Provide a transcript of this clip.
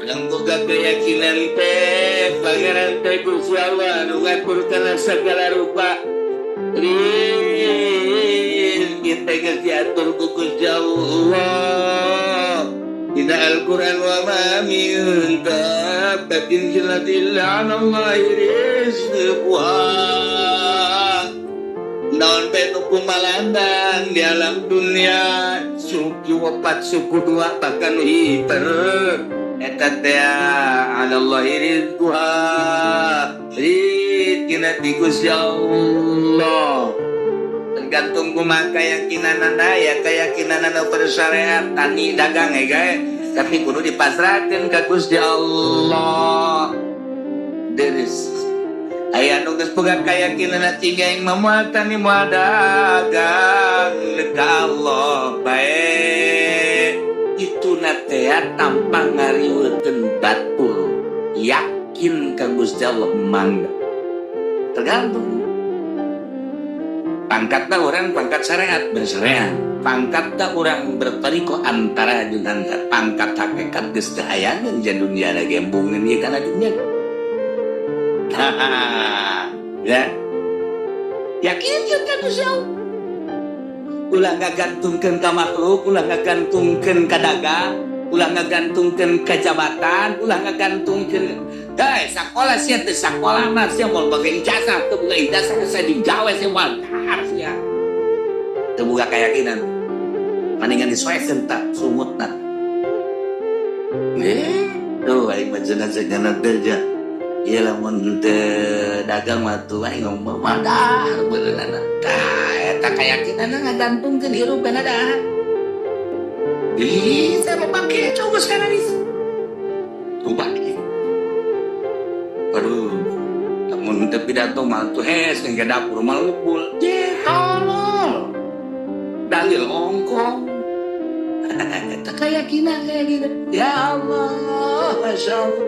Urang boga keyakinan teh Pangeran teh Gusti Allah nu ngatur kana segala rupa. Kita geus diatur ku Gusti Allah. Dina Al-Qur'an wa ma min dabbatin fil ardi illa 'ala Allahi rizquha. Naon bae nu kumalandang di alam dunia, suku opat, suku dua, bahkan hiper, eta teh 'ala Allahi rizquha. Rizkina di Gusti Allah. Tergantung kumaha keyakinanana ya, keyakinanana bersyariat tani dagang ya gae, tapi kudu dipasrahkeun ka Gusti Allah. Deres aya nu geus boga keyakinan tinggi yang moal tani, moal dagang, ka Allah bae. Itu natea tanpa ngariweukeun batur, yakin ka Gusti Allah. Mangga, tergantung pangkatna. Orang pangkat syariat bersyariat, pangkatna orang bertariko antara jeung antara, pangkat hakikat geus teu hayangeun jeung dunia lagi, embungeun ieu kana dunia. Nah, ya yakin jeung ka Gusti Allah, ulah ngagantungkeun ka makhluk, ulah ngagantungkeun ka dagang, ulah ngagantungkeun ka jabatan, ulah ngagantungkeun. Guys, sakola sia teh, sakola mah sia moal boga ijazah, teu boga ijazah saya digawe sia moal dahar sia. Teu boga keyakinan. Mendingan disoekeun tak sumutna. Eh, tuh aing mah cenah teh ja. Ieu lamun teu dagang mah tuh aing ngomong mah dahar beuleunana. Tah, eta keyakinanna ngagantungkeun hirup kana dahar. Ih, saya mau pakai coba sekarang ini. Tuh pakai. Aduh, lamun teu pidato mah tuh hes ke dapur mah ngebul. Je, tolol. Dalil ongkong. Eta keyakinan kayak gitu. Ya Allah, Masya Allah.